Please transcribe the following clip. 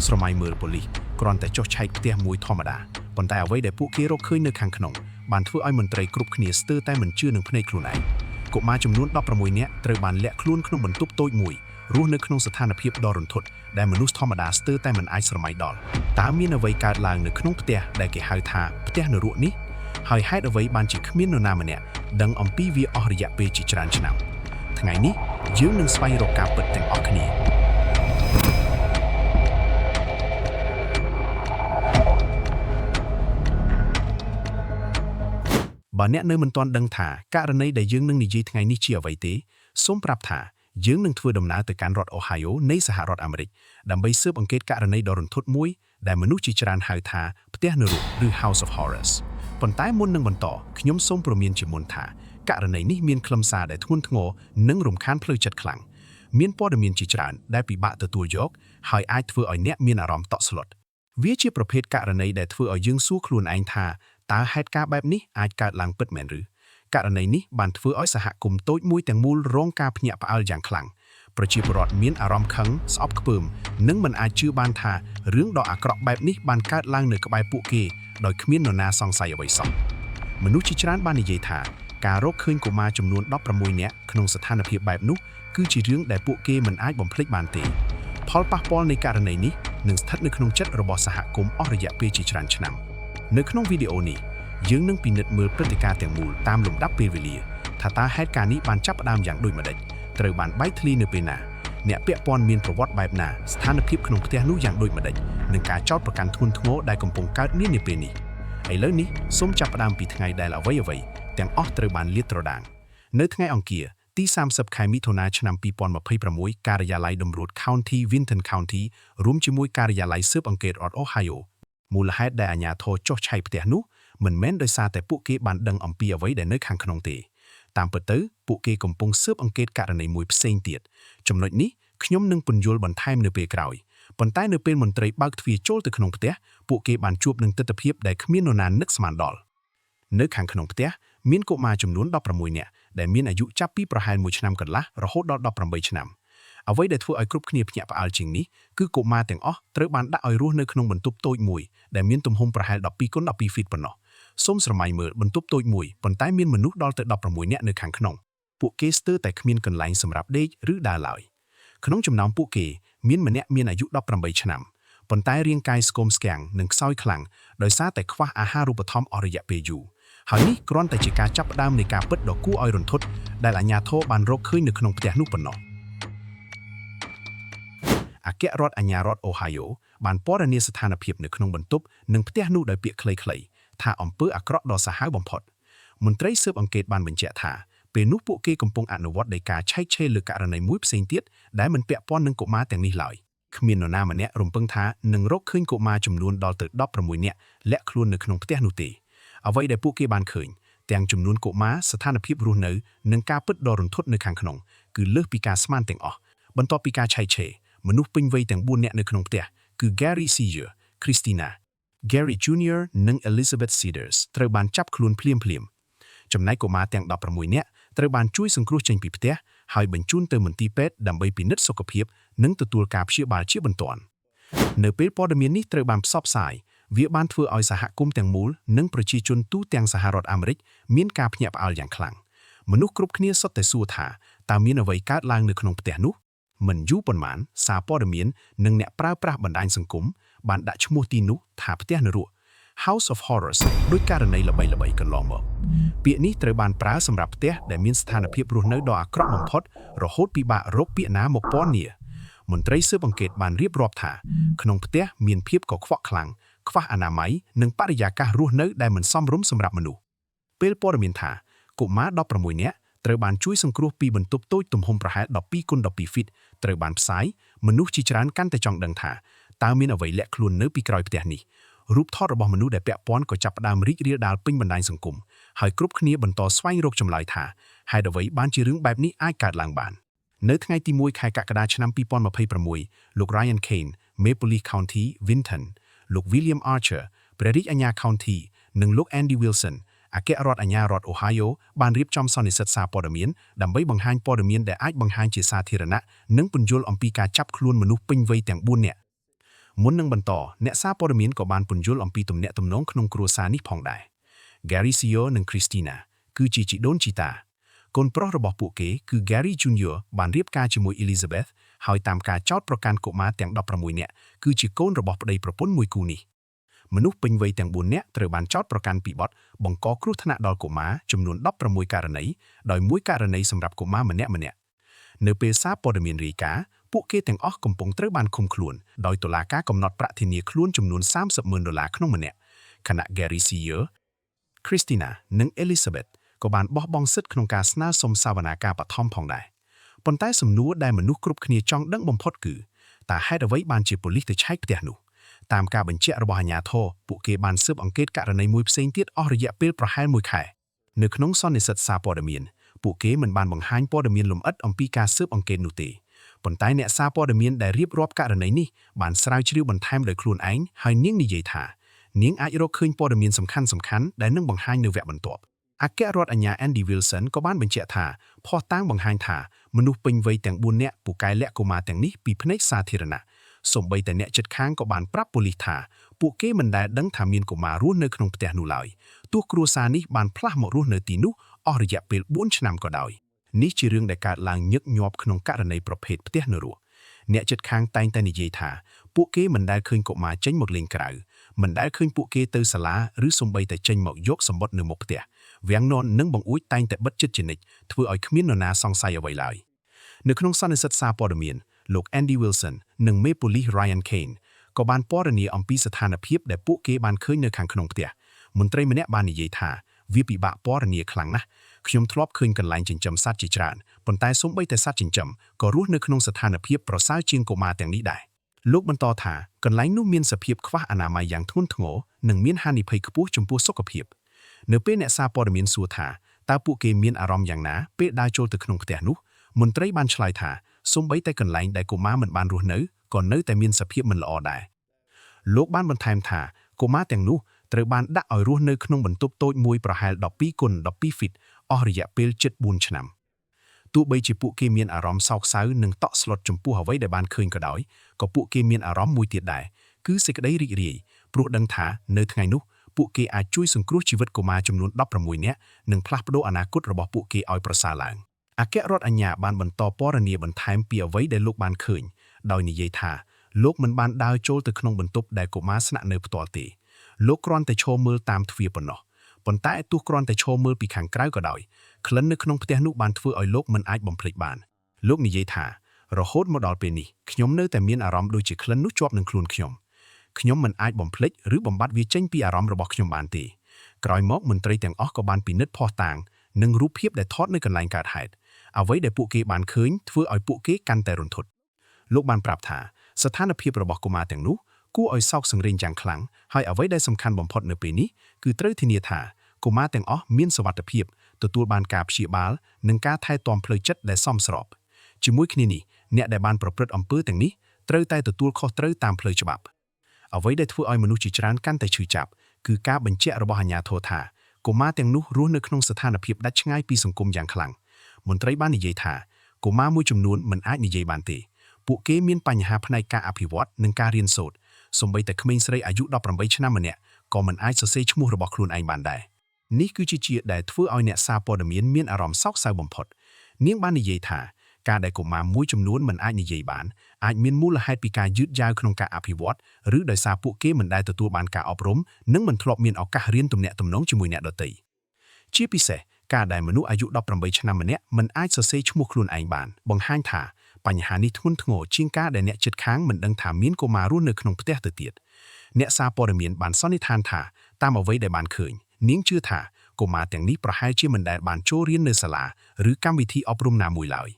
ស្រមៃមើលប៉ូលីសគ្រាន់តែចុះឆែកផ្ទះមួយធម្មតាប៉ុន្តែអ្វីដែលពួកគេរកឃើញនៅខាងក្នុងបានធ្វើឲ្យមន្ត្រីគ្រប់គ្នាស្ទើរតែមិនជឿនឹងភ្នែកខ្លួនឯងកុមារចំនួន16នាក់ត្រូវបានលាក់ខ្លួនក្នុងបន្ទប់តូចមួយរស់នៅក្នុងស្ថានភាពដ៏រន្ធត់ដែលមនុស្សធម្មតាស្ទើរតែមិនអាចស្រមៃដល់តើមានអ្វីកើតឡើងនៅក្នុងផ្ទះដែលគេហៅថាផ្ទះនរកនេះហើយហេតុអ្វីបានជាគ្មាននរណាម្នាក់ដឹងអំពីវាអស់រយៈពេលជាច្រើនឆ្នាំថ្ងៃនេះយើងនឹងស្វែងរកការពិតទាំងអស់គ្នា បើអ្នកនៅមិនទាន់ដឹងថាករណីដែលយើងនឹងនិយាយថ្ងៃនេះជាអ្វីទេសូមប្រាប់ថាយើងនឹងធ្វើដំណើរទៅកាន់រដ្ឋ Ohio នៃសហរដ្ឋអាមេរិកដើម្បីស៊ើបអង្កេតករណីដ៏រន្ធត់មួយដែលមនុស្សជាច្រើនហៅថាផ្ទះនរកឬ House of Horrors ប៉ុន្តែមុននឹងបន្តខ្ញុំសូមព្រមានជាមុនថាករណីនេះមានខ្លឹមសារដែលធ្ងន់ធ្ងរនិងរំខានផ្លូវចិត្តខ្លាំងមានព័ត៌មានជាច្រើនដែលពិបាកទទួលយកហើយអាចធ្វើឲ្យអ្នកមានអារម្មណ៍តក់ស្លុត វាជាប្រភេទករណីដែលធ្វើឲ្យយើងសួរខ្លួនឯងថាតើហេតុការណ៍បែបនេះអាចកើតឡើងពិតមែនឬករណីនេះបានធ្វើឲ្យសហគមន៍តូចមួយទាំងមូលរងការភ្ញាក់ផ្អើលយ៉ាងខ្លាំងប្រជាពលរដ្ឋមានអារម្មណ៍ខឹងស្អប់ខ្ពើមនិងមិនអាចជឿបានថារឿងដ៏អាក្រក់បែបនេះបានកើតឡើងនៅក្បែរពួកគេដោយគ្មាននរណាសង្ស័យអ្វីសោះមនុស្សជាច្រើនបាននិយាយថាការរកឃើញកុមារចំនួន16នាក់ក្នុងស្ថានភាពបែបនោះគឺជារឿងដែលពួកគេមិនអាចបំភ្លេចបានទេ ផលប៉ះពាល់នៃករណីនេះនឹងស្ថិតនៅក្នុងចិត្តរបស់សហគមន៍អស់រយៈពេលជាច្រើនឆ្នាំនៅក្នុងវីដេអូនេះយើងនឹងពិនិត្យមើលព្រឹត្តិការណ៍ទាំងមូលតាមលំដាប់ពេលវេលាថាតើហេតុការណ៍នេះបានចាប់ផ្ដើមយ៉ាងដូចម្តេចត្រូវបានបែកធ្លាយនៅពេលណាអ្នកពាក់ព័ន្ធមានប្រវត្តិបែបណាស្ថានភាពក្នុងផ្ទះនោះយ៉ាងដូចម្តេចនិងការចោទប្រកាន់ធ្ងន់ធ្ងរដែលកំពុងកើតមាននាពេលនេះឥឡូវនេះសូមចាប់ផ្ដើមពីថ្ងៃដែលអ្វីៗទាំងអស់ត្រូវបានលាតត្រដាងនៅថ្ងៃអង្គារទី30ខែមិថុនាឆ្នាំ2026ការិយាល័យតម្រួត County Vinton County រួមជាមួយការិយាល័យស៊ើបអង្កេតរដ្ឋ Ohio មូលហេតុដែលអាជ្ញាធរចុះឆែកផ្ទះនោះមិនមែនដោយសារតែពួកគេបានដឹងអំពីអ្វីដែលនៅខាងក្នុងទេតាមពិតទៅពួកគេកំពុងស៊ើបអង្កេតករណីមួយផ្សេងទៀតចំណុចនេះខ្ញុំនឹងពន្យល់បន្ថែមនៅពេលក្រោយប៉ុន្តែនៅពេលមន្ត្រីបើកទ្វារចូលទៅក្នុងផ្ទះពួកគេបានជួបនឹងទិដ្ឋភាពដែលគ្មាននរណានឹកស្មានដល់នៅខាងក្នុងផ្ទះមានកុមារចំនួន16នាក់ដែលមានអាយុចាប់ពីប្រហែល1ឆ្នាំកន្លះរហូតដល់18ឆ្នាំអ្វីដែលធ្វើឲ្យគ្រប់គ្នាភ្ញាក់ផ្អើលជាងនេះគឺកុមារទាំងអស់ត្រូវបានដាក់ឲ្យរស់នៅក្នុងបន្ទប់តូចមួយដែលមានទំហំប្រហែល12គុណ12ហ្វីតប៉ុណ្ណោះសូមស្រមៃមើលបន្ទប់តូចមួយប៉ុន្តែមានមនុស្សដល់ទៅ16នាក់នៅខាងក្នុងពួកគេស្ទើរតែគ្មានកន្លែងសម្រាប់ដេកឬដើរឡើយក្នុងចំណោមពួកគេមានម្នាក់មានអាយុ18ឆ្នាំប៉ុន្តែរាងកាយស្គមស្គាំងនិងខ្សោយខ្លាំងដោយសារតែខ្វះអាហារូបត្ថម្ភអស់រយៈពេលយូរហើយនេះគ្រាន់តែជាការចាប់ផ្ដើមនៃការពិតដ៏គួរឲ្យរន្ធត់ដែលអាជ្ញាធរបានរកឃើញនៅក្នុងផ្ទះនោះប៉ុណ្ណោះអគ្គរដ្ឋអាជ្ញារដ្ឋអូហាយ៉ូបានពណ៌នាស្ថានភាពនៅក្នុងបន្ទប់និងផ្ទះនោះដោយពាក្យខ្លីៗថាអំពើអាក្រក់ដ៏សាហាវបំផុតមន្ត្រីស៊ើបអង្កេតបានបញ្ជាក់ថាពេលនោះពួកគេកំពុងអនុវត្តដីកាឆែកឆេរលើករណីមួយផ្សេងទៀតដែលមិនពាក់ព័ន្ធនឹងកុមារទាំងនេះឡើយគ្មាននរណាម្នាក់រំពឹងថានឹងរកឃើញកុមារចំនួនដល់ទៅ16នាក់លាក់ខ្លួននៅក្នុងផ្ទះនោះទេអ្វីដែលពួកគេបានឃើញទាំងចំនួនកុមារស្ថានភាពរស់នៅនិងការពិតដ៏រន្ធត់នៅខាងក្នុងគឺលើសពីការស្មានទាំងអស់បន្ទាប់ពីការឆែកឆេរមនុស្សពេញវ័យទាំង4នាក់នៅក្នុងផ្ទះគឺ Gary Sear, Christina, Gary Jr. និង Elizabeth Cedars ត្រូវបានចាប់ខ្លួនភ្លាមៗចំណែកកុមារទាំង16នាក់ត្រូវបានជួយសង្គ្រោះចេញពីផ្ទះហើយបញ្ជូនទៅមន្ទីរពេទ្យដើម្បីពិនិត្យសុខភាពនិងទទួលការព្យាបាលជាបន្ទាន់នៅពេលព័ត៌មាននេះត្រូវបានផ្សព្វផ្សាយវាបានធ្វើឲ្យសហគមន៍ទាំងមូលនិងប្រជាជនទូទាំងសហរដ្ឋអាមេរិកមានការភ្ញាក់ផ្អើលយ៉ាងខ្លាំងមនុស្សគ្រប់គ្នាសុទ្ធតែសួរថាតើមានអ្វីកើតឡើងនៅក្នុងផ្ទះនោះមិនយូរប៉ុន្មានសារព័ត៌មាននិងអ្នកប្រើប្រាស់បណ្ដាញសង្គមបានដាក់ឈ្មោះទីនោះថាផ្ទះនរក House of Horrors ដោយករណីល្បីៗកន្លងមកពាក្យនេះត្រូវបានប្រើសម្រាប់ផ្ទះដែលមានស្ថានភាពរស់នៅដ៏អាក្រក់បំផុតរហូតពិបាករកពាក្យណាមកពណ៌នាមន្ត្រីស៊ើបអង្កេតបានរៀបរាប់ថាក្នុងផ្ទះមានភាពកខ្វក់ខ្លាំងខ្វះអនាម័យនិងបរិយាកាសរស់នៅដែលមិនសមរម្យសម្រាប់មនុស្សពេលព័ត៌មានថាកុមារ16នាក់ត្រូវបានជួយសង្គ្រោះពីបន្ទប់តូចទំហំប្រហែល12គុណ12ហ្វីតត្រូវបានផ្សាយមនុស្សជាច្រើនកាន់តែចង់ដឹងថាតើមានអ្វីលាក់ខ្លួននៅពីក្រោយផ្ទះនេះរូបថតរបស់មនុស្សដែលពាក់ព័ន្ធក៏ចាប់ផ្ដើមរីករាលដាលពេញបណ្ដាញសង្គមហើយគ្រប់គ្នាបន្តស្វែងរកចម្លើយថាហេតុអ្វីបានជារឿងបែបនេះអាចកើតឡើងបាននៅថ្ងៃទី1ខែកក្កដាឆ្នាំ2026លោក Ryan Kane មេប៉ូលីស County Vinton លោក William Archer ព្រះរាជអាជ្ញា County និងលោក Andy Wilson អគ្គរដ្ឋអាជ្ញារដ្ឋ Ohio បានរៀបចំសន្និសីទសារព័ត៌មានដើម្បីបង្ហាញព័ត៌មានដែលអាចបង្ហាញជាសាធារណៈនិងពន្យល់អំពីការចាប់ខ្លួនមនុស្សពេញវ័យទាំង4នាក់ មុននឹងបន្តអ្នកសារព័ត៌មានក៏បានពន្យល់អំពីទំនាក់ទំនងក្នុងគ្រួសារនេះផងដែរ Gary Senior និង Christina គឺជាជីដូនជីតាកូនប្រុសរបស់ពួកគេគឺ Gary Jr. បានរៀបការជាមួយ Elizabeth ហើយតាមការចោទប្រកាន់កុមារទាំង16នាក់គឺជាកូនរបស់ប្តីប្រពន្ធមួយគូនេះមនុស្សពេញវ័យទាំង4នាក់ត្រូវបានចោទប្រកាន់ពីបទបង្កគ្រោះថ្នាក់ដល់កុមារចំនួន16ករណីដោយមួយករណីសម្រាប់កុមារម្នាក់ម្នាក់នៅពេលសារព័ត៌មានរាយការណ៍ពួកគេទាំងអស់កំពុងត្រូវបានឃុំខ្លួនដោយតុលាការកំណត់ប្រាក់ធានាខ្លួនចំនួន30ម៉ឺនដុល្លារក្នុងម្នាក់ខណៈ Gary Senior Christina និង Elizabeth ក៏បានបោះបង់សិទ្ធិក្នុងការស្នើសុំសវនាការបឋមផងដែរប៉ុន្តែសំណួរដែលមនុស្សគ្រប់គ្នាចង់ដឹងបំផុតគឺតើហេតុអ្វីបានជាប៉ូលីសទៅឆែកផ្ទះនោះតាមការបញ្ជាក់របស់អាជ្ញាធរពួកគេបានស៊ើបអង្កេតករណីមួយផ្សេងទៀតអស់រយៈពេលប្រហែលមួយខែនៅក្នុងសន្និសីទសារព័ត៌មានពួកគេមិនបានបង្ហាញព័ត៌មានលម្អិតអំពីការស៊ើបអង្កេតនោះទេប៉ុន្តែអ្នកសារព័ត៌មានដែលរៀបរាប់ករណីនេះបានស្រាវជ្រាវបន្ថែមដោយខ្លួនឯងហើយនាងនិយាយថានាងអាចរកឃើញព័ត៌មានសំខាន់ៗដែលនឹងបង្ហាញនៅវគ្គបន្ទាប់អគ្គរដ្ឋអាជ្ញា Andy Wilson ក៏បានបញ្ជាក់ថាភស្តុតាងបង្ហាញថាមនុស្សពេញវ័យទាំង4នាក់ពូកែលាក់កុមារទាំងនេះពីភ្នែកសាធារណៈសូម្បីតែអ្នកជិតខាងក៏បានប្រាប់ប៉ូលីសថាពួកគេមិនដែលដឹងថាមានកុមាររស់នៅក្នុងផ្ទះនោះឡើយទោះគ្រួសារនេះបានផ្លាស់មករស់នៅទីនោះអស់រយៈពេល4ឆ្នាំក៏ដោយនេះជារឿងដែលកើតឡើងញឹកញាប់ក្នុងករណីប្រភេទផ្ទះនរកអ្នកជិតខាងតែងតែនិយាយថាពួកគេមិនដែលឃើញកុមារចេញមកលេងក្រៅមិនដែលឃើញពួកគេទៅសាលាឬសូម្បីតែចេញមកយកសម្បត្តិនៅមុខផ្ទះវាំងនននិងបង្អួចតែងតែបិទជិតជានិច្ចធ្វើឲ្យគ្មាននរណាសង្ស័យអ្វីឡើយនៅក្នុងសន្និសីទសារព័ត៌មានលោក Andy Wilson និងមេប៉ូលីស Ryan Kane ក៏បានពណ៌នាអំពីស្ថានភាពដែលពួកគេបានឃើញនៅខាងក្នុងផ្ទះមន្ត្រីម្នាក់បាននិយាយថាវាពិបាកពណ៌នាខ្លាំងណាស់ខ្ញុំធ្លាប់ឃើញកន្លែងចិញ្ចឹមសត្វជាច្រើនប៉ុន្តែសូម្បីតែសត្វចិញ្ចឹមក៏រស់នៅក្នុងស្ថានភាពប្រសើរជាងកុមារទាំងនេះដែរលោកបន្តថាកន្លែងនោះមានសភាពខ្វះអនាម័យយ៉ាងធ្ងន់ធ្ងរនិងមានហានិភ័យខ្ពស់ចំពោះសុខភាពនៅពេលអ្នកសារព័ត៌មានសួរថាតើពួកគេមានអារម្មណ៍យ៉ាងណាពេលដើរចូលទៅក្នុងផ្ទះនោះមន្ត្រីបានឆ្លើយថាសូម្បីតែកន្លែងដែលកុមារមិនបានរស់នៅក៏នៅតែមានសភាពមិនល្អដែរលោកបានបន្ថែមថាកុមារទាំងនោះត្រូវបានដាក់ឲ្យរស់នៅក្នុងបន្ទប់តូចមួយប្រហែល12គុណ12ហ្វីតអស់រយៈពេលជិត4ឆ្នាំទោះបីជាពួកគេមានអារម្មណ៍សោកសៅនិងតក់ស្លុតចំពោះអ្វីដែលបានឃើញក៏ដោយក៏ពួកគេមានអារម្មណ៍មួយទៀតដែរគឺសេចក្តីរីករាយព្រោះដឹងថានៅថ្ងៃនោះពួកគេអាចជួយសង្គ្រោះជីវិតកុមារចំនួន16នាក់និងផ្លាស់ប្ដូរអនាគតរបស់ពួកគេឲ្យប្រសើរឡើងអគ្គរដ្ឋអាជ្ញាបានបន្តពណ៌នាបន្ថែមពីអ្វីដែលលោកបានឃើញដោយនិយាយថាលោកមិនបានដើរចូលទៅក្នុងបន្ទប់ដែលកុមារស្នាក់នៅផ្ទាល់ទេលោកគ្រាន់តែឈរមើលតាមទ្វារប៉ុណ្ណោះប៉ុន្តែទោះគ្រាន់តែឈរមើលពីខាងក្រៅក៏ដោយក្លិននៅក្នុងផ្ទះនោះបានធ្វើឲ្យលោកមិនអាចបំភ្លេចបានលោកនិយាយថារហូតមកដល់ពេលនេះខ្ញុំនៅតែមានអារម្មណ៍ដូចជាក្លិននោះជាប់នឹងខ្លួនខ្ញុំខ្ញុំមិនអាចបំភ្លេចឬបំបត្តិវាចេញពីអារម្មណ៍របស់ខ្ញុំបានទេក្រោយមកមន្ត្រីទាំងអស់ក៏បានពិនិត្យភស្តុតាងនិងរូបភាពដែលថតនៅកន្លែងកើតហេតុអ្វីដែលពួកគេបានឃើញធ្វើឲ្យពួកគេកាន់តែរន្ធត់លោកបានប្រាប់ថាស្ថានភាពរបស់កុមារទាំងនោះគួរឲ្យសោកសង្រេងយ៉ាងខ្លាំងហើយអ្វីដែលសំខាន់បំផុតនៅពេលនេះគឺត្រូវធានាថាកុមារទាំងអស់មានសុវត្ថិភាពទទួលបានការព្យាបាលនិងការថែទាំផ្លូវចិត្តដែលសមស្របជាមួយគ្នានេះអ្នកដែលបានប្រព្រឹត្តអំពើទាំងនេះត្រូវតែទទួលខុសត្រូវតាមផ្លូវច្បាប់អ្វីដែលធ្វើឲ្យមនុស្សជាច្រើនកាន់តែឈឺចាប់គឺការបញ្ជាក់របស់អាជ្ញាធរថាកុមារទាំងនោះរស់នៅក្នុងស្ថានភាពដាច់ឆ្ងាយពីសង្គមយ៉ាងខ្លាំងមន្ត្រីបាននិយាយថាកុមារមួយចំនួនមិនអាចនិយាយបានទេពួកគេមានបញ្ហាផ្នែកការអភិវឌ្ឍនិងការរៀនសូត្រសូម្បីតែក្មេងស្រីអាយុ18ឆ្នាំម្នាក់ក៏មិនអាចសរសេរឈ្មោះរបស់ខ្លួនឯងបានដែរនេះគឺជាជាដែលធ្វើឲ្យអ្នកសារព័ត៌មានមានអារម្មណ៍សោកសៅបំផុតនាងបាននិយាយថាការដែលកុមារមួយចំនួនមិនអាចនិយាយបានអាចមានមូលហេតុពីការយឺតយ៉ាវក្នុងការអភិវឌ្ឍឬដោយសារពួកគេមិនដែលទទួលបានការអប់រំនិងមិនធ្លាប់មានឱកាសរៀនទំនាក់ទំនងជាមួយអ្នកដទៃជាពិសេសការដែលមនុស្សអាយុ18ឆ្នាំម្នាក់មិនអាចសរសេរឈ្មោះខ្លួនឯងបានបង្ហាញថាបញ្ហានេះធ្ងន់ធ្ងរជាងការដែលអ្នកជិតខាងមិនដឹងថាមានកុមាររស់នៅក្នុងផ្ទះទៅទៀតអ្នកសារព័ត៌មានបានសន្និដ្ឋានថាតាមអ្វីដែលបានឃើញនាងជឿថាកុមារទាំងនេះប្រហែលជាមិនដែលបានចូលរៀននៅសាលាឬកម្មវិធីអប់រំណាមួយឡើយ។